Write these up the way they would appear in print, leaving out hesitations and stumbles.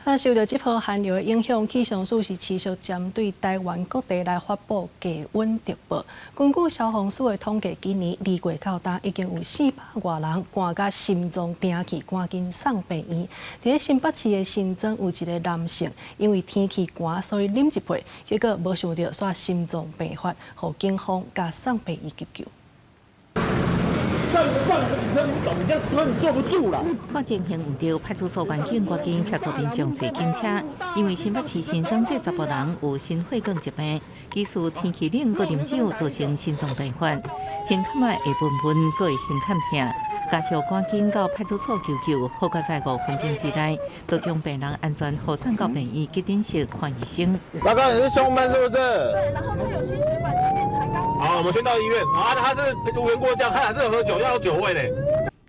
啊，受著這波寒流的影響，氣象署是持續針對臺灣各地來發布低溫特報。根據消防署的統計，今年2月到今已經有400外人寒甲心臟停去，趕緊送病院。佇咧新北市的新莊有一个男性，因為天氣寒，所以啉一杯，結果無想著煞心臟病發，予警方共送病院急救。上上你車你走，你這樣車你坐不住啦。看情形毋對，派出所員警趕緊協助民眾坐警車，因為新北市新莊這查埔人有心血管疾病，疑似天氣冷閣啉酒造成心臟病發，胸坎仔會悶悶，閣會胸坎疼，家屬趕緊到派出所求救，好佳哉5分鐘之內，就將病人安全護送到病院急診室看醫生。大哥，你是胸悶是不是？對，然後他有心血管疾病才剛。好，我們先到醫院。啊，他是無緣故這樣，他還是有喝酒，要有酒味嘞。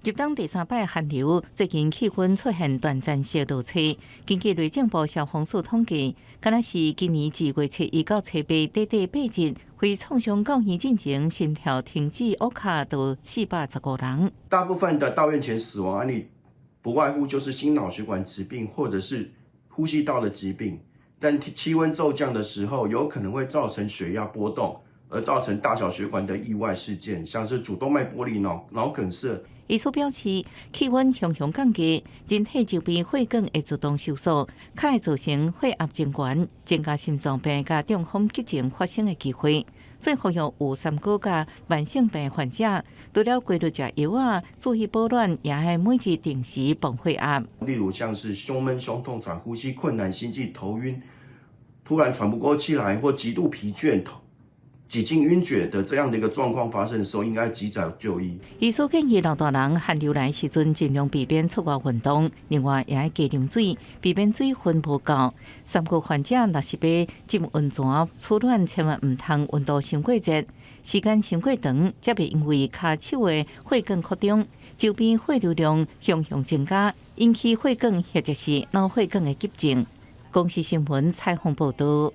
入冬第三擺寒流，最近氣溫出現短暫性落差。根據內政部消防署統計，敢若是今年自月初一到初八，短短8日，非創傷到院進前心跳停止，烏卡都415人。大部分的到院前死亡案例，不外乎就是心腦血管疾病，或者是呼吸道的疾病。但氣溫驟降的時候，有可能會造成血壓波動，而造成大小血管的意外事件，像是主動脈剝離、腦梗塞。醫師表示，氣溫雄雄降低，人體周邊血管會自動收縮，較會造成血壓增懸，增加心臟病佮中風急症發生的機會。所以呼籲有三高佮慢性病患者，除了規律食藥仔，注意保暖，也愛每日定時磅血壓。例如像是胸悶、胸痛、喘呼吸困難、心悸、頭暈、突然喘不過氣來，或極度疲倦、幾近暈厥的這樣的一個狀況發生的時候，應該及早就醫。醫師建議老大人寒流來時陣，盡量避免出外運動，另外也愛加啉水，避免水分無夠。三高患者若是欲浸溫泉取暖，千萬毋通溫度傷過熱，時間傷過長，才袂因為跤手的血管擴張，周邊血流量雄雄增加，引起血管或者是腦血管的急症。公視新聞採訪報導。